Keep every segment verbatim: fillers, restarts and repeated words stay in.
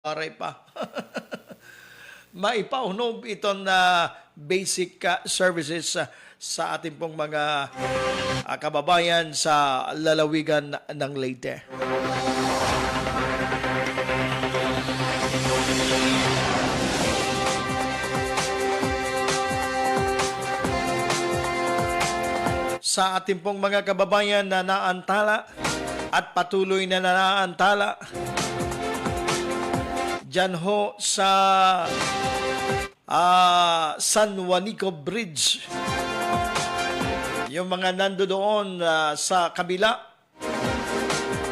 Waray pa. Maipaunob iton, ah, basic, ah, services, ah, sa atin pong mga, ah, kababayan sa lalawigan ng Leyte. Sa atin pong mga kababayan na naantala at patuloy na naantala diyan ho sa, ah, San Juanico Bridge. Yung mga nandoon, ah, sa kabila,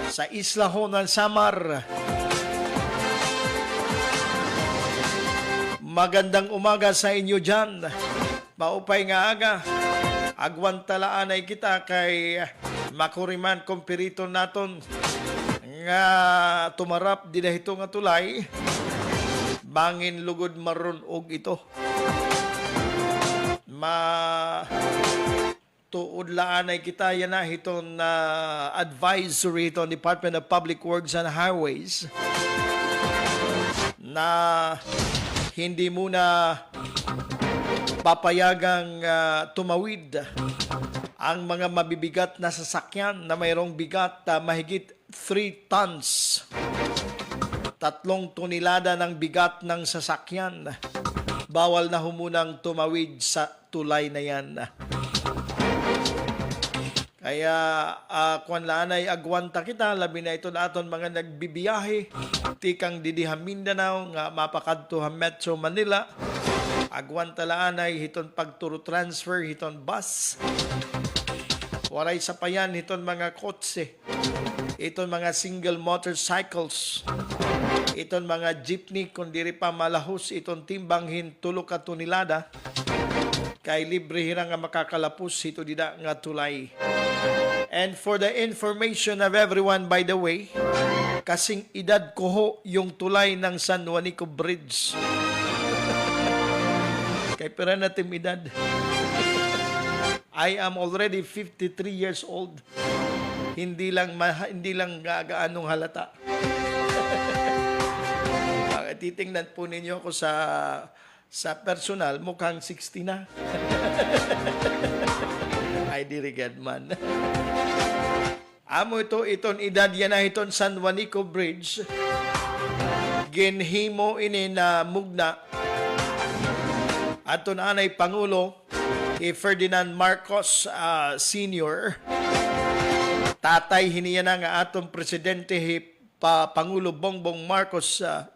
sa isla ho ng Samar. Magandang umaga sa inyo diyan. Maupay nga aga. Agwanta la anay kita kay makuri man kumpirito naton nga tumarap dida hito nga tulay. Bangin lugod marun-og ito. Ma-, tuod la anay kita yana hiton, ah, advisory hiton Department of Public Works and Highways na hindi muna papayagang, ah, tumawid ang mga mabibigat na sasakyan na mayroong bigat, ah, mahigit three tons. Tatlong tonelada ng bigat ng sasakyan. Bawal na ho munang tumawid sa tulay na yan. Kaya, ah, kuwan la anay, agwanta kita, labi na iton aton mga nagbibiyahe, tikang didi ha Mindanao, nga mapakadto ha Metro Manila. Agwanta la anay, hiton pagturo transfer, hiton bus. Waray sapayan, hiton mga kotse. Iton mga single motorcycles, iton mga jeepney, kon diri pa malahos iton timbang hin tulo ka tonelada, kay libre hira nga makakalapos hito dida nga tulay. And for the information of everyone, by the way, kasing edad ko ho yung tulay ng San Juanico Bridge. Kay pira na tim edad? I am already fifty-three years old. Hindi lang ma-, hindi lang ga-, gaanong halata. Ah, titingnan po ninyo ako sa, sa personal, mukhang sixty na. Ay, diri gad man. Amo ito, iton edad yana hiton San Juanico Bridge. Ginhimo ini na mugna adton anay Pangulo hi Ferdinand Marcos, ah, Senior. Tatay hini yana nga aton presidente hi pa-, Pangulo Bongbong Marcos, ah,